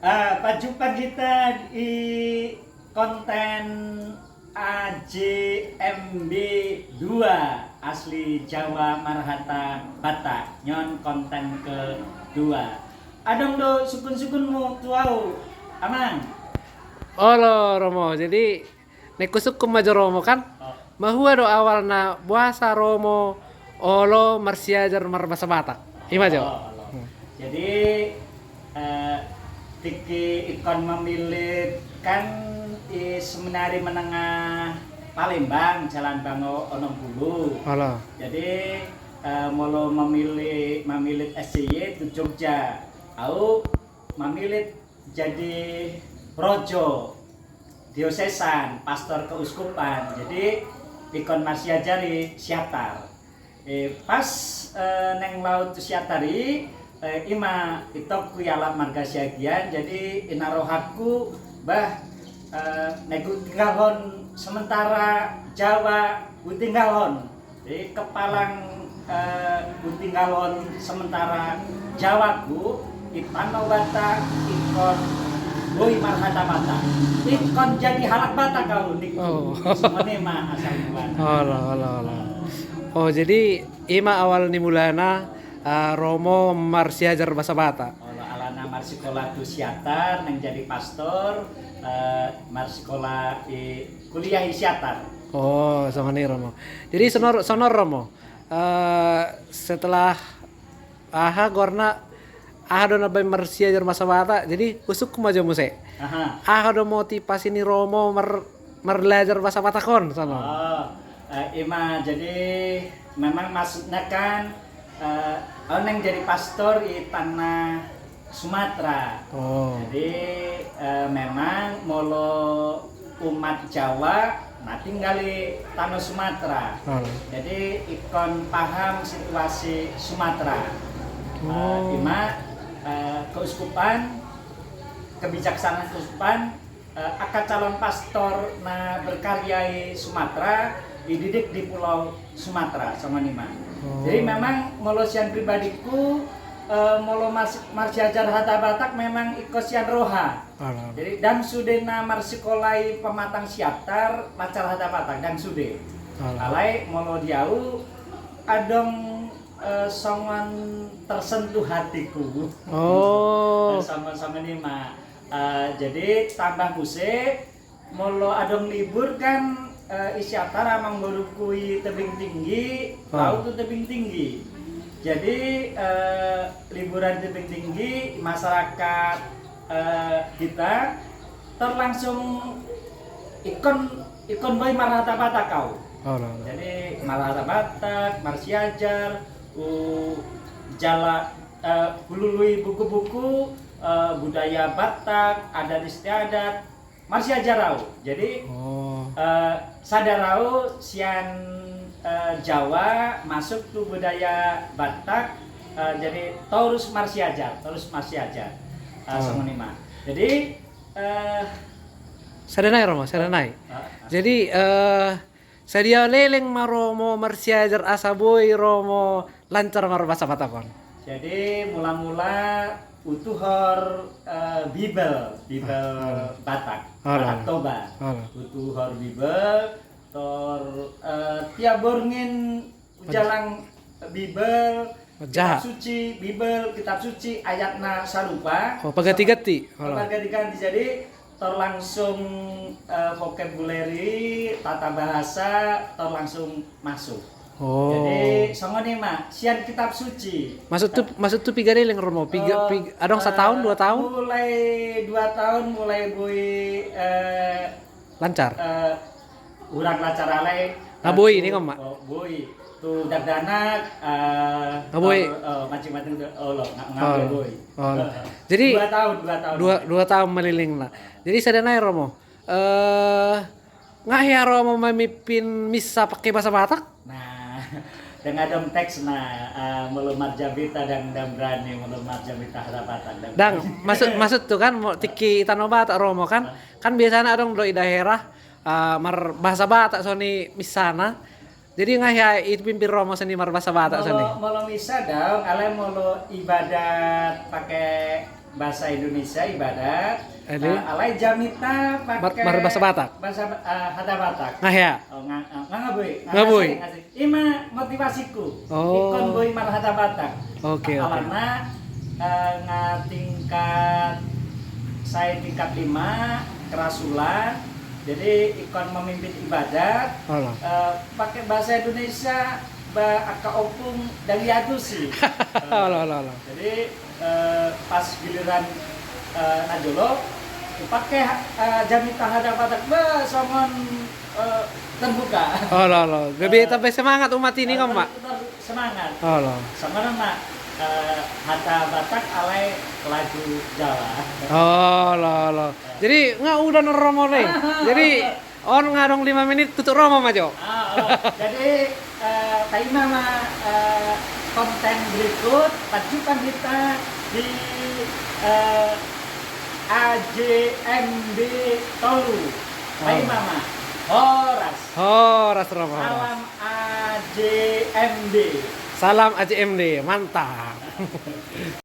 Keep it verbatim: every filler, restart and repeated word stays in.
Ah, pajumpang hita di konten A J M B dua, Asli Jawa Marhata Batak. Nion konten kedua. Adong do sungkun-sungkunmu tu au, Amang? Olo, Romo. Jadi, naeng husungkun ma jo, Romo, kan? Oh. Mahua do awalna boasa Romo olo marsiajar marbahasa Batak? I ma jo. Oh, olo. Hmm. Jadi, eh, tingki ingkon mamillit kan i seminari menengah Palembang, Jalan Bango onom pulu. Olo. Jadi, eh, molo mamillit, mamillit S C Y tu Jogja, au mamillit jadi projo diosesan, pastor keuskupan. Jadi, ingkon marsiajar i Siantar. Eh, pas, eh, naeng laho tu Siantar i, eh, i ma itongku ialap marga Siagian, jadi i na rohangku, bah, eh, naeng hutinggalhon sementara Jawa, hutinggalhon. Jadi, kepalang, eh, hutinggalhon sementara Jawaku, i tano Batak, ingkon boi marhata Batak. Ingkon jadi halak Batak au, ningku. Oh. Songon i ma asal mulana. Olo, olo, olo. Oh, jadi i ma awal ni mulana, eh, Romo marsiajar bahasa Batak. Olo, alana marsikola tu Siantar, naeng jadi pastor, eh, marsikola i kuliah i Siantar. Oh, songon i, Romo. Jadi, songon on, songon on, Romo. Eh, setelah aha goarna, aha do na baen marsiajar bahasa Batak, jadi husungkun ma jo muse. Aha. Aha do motivasi ni Romo mar-, marlajar bahasa Batak on, songon on. Oh, eh, i ma, jadi memang maksudna kan, eh, au naeng jadi pastor i tanah Sumatera. Oh. Jadi, eh, memang molo umat Jawa na tinggal i tano Sumatera. Hmm. Jadi, ingkon paham situasi Sumatera. Oh. Eh, i ma, eh, keuskupan, kebijaksanaan keuskupan, eh, angka calon pastor na berkarya i Sumatera, dididik di Pulau Sumatera, songon i ma. Oh. Jadi, memang molo sian pribadiku, eh, molo mas-, marsiajar hata Batak memang ingkon sian roha. Alah. Jadi, ndang sude na marsikola i pamatang Siantar lancar hata Batak, ndang sude. Alah. Alai molo di au, adong, eh, songon tersentuh hatiku. Oh. Eh, songon, songon i ma. Eh, jadi, tambah muse, molo adong libur kan, eh, i Siantar amangboruku i Tebing Tinggi, ah, laho tu Tebing Tinggi. Jadi, eh, liburan Tebing Tinggi, masyarakat, eh, hita, tor langsung ingkon, ingkon boi marhata Batak au. Oh, lah, lah. Jadi, marhata Batak, marsiajar, hu-, jala, eh, hulului buku-buku, eh, budaya Batak, adat istiadat, marsiajar au. Jadi, oh, eh, sadar au sian, eh, Jawa masuk tu budaya Batak, eh, jadi torus marsiajar, torus marsiajar. Eh, oh, songon i ma. Jadi, eh, sada nai, Romo, sada nai. Eh, eh. Jadi, eh, sadia leleng ma Romo marsiajar asa boi Romo lancar marbahasa Batak on? Jadi, mula-mula hutuhor, eh, Bibel, Bibel, ah, Batak, ah, Batak, ah, Toba. Ah, ah. Hutuhor Bibel, tor, eh, tiap borngin hujalang Bibel, kitab suci, Bibel, kitab suci, ayatna sarupa. Oh, paganti-ganti. Oh, paganti-ganti. Jadi, tor langsung, eh, vocabulary, tata bahasa, tor langsung masuk. Oh. Jadi, songon i ma, sian kitab suci. Maksud tu, eh, maksud tu piga leleng, Romo? Piga, eh, pig-, adong, eh, sataon, dua taon? Mulai dua taon, mulai boi, eh, lancar? Eh, hurang lancar alai. Nga boi, eh, tu, ninna ma? Oh, boi. Tu dakdanak, eh, nga boi. Eh, eh, mancing-mancing tu, olo, nga, nga boi. Oh. Jadi, dua taon, dua taon. Dua, dua taon ma lelengna. Jadi, sada nai, Romo. Eh, nga hea Romo mamimpin misa pake bahasa Batak? Nah, ndang adong teksna, eh, molo marjamita ndang, ndang berani, molo marjamita hata Batak ndang. Ndang, maksud, maksud tu kan, mo-, tingki tano Batak Romo kan, ah, kan biasana adong do i daerah, eh, marbahasa Batak songon i misana. Jadi nga hea ipimpin Romo songon i marbahasa Batak songon i? Molo, molo misa daong, alai molo ibadat pake Bahasa Indonesia ibadat. Alai jamita pakai bahasa Batak. Bahasa hata Batak. Nga hea? Nga boi. Nga boi. Ima motivasiku. Ingkon boi marhata Batak. Oke, oke. Alana nga tingkat, sai tingkat lima, kerasulan. Jadi ingkon memimpin ibadat. Pakai bahasa Indonesia, ba angka ompung dang iadusi. Jadi pas giliran najolo, pakai jamita hata Batak, ba songon terbuka. Olo, olo. Gabe tamba semangat umat i, ninna ma. Semangat. Olo. Songon on ma, hata Batak alai lagu Jawa. Olo, olo. Jadi nga udan romo ni. Jadi on nga adong lima menit, tutup romo ma jo. Jadi taima ma konten berikut, pajumpang hita di A J M D tolu. Taima ma. Horas. Horas romo. Salam A J M D. Salam A J M D, mantap.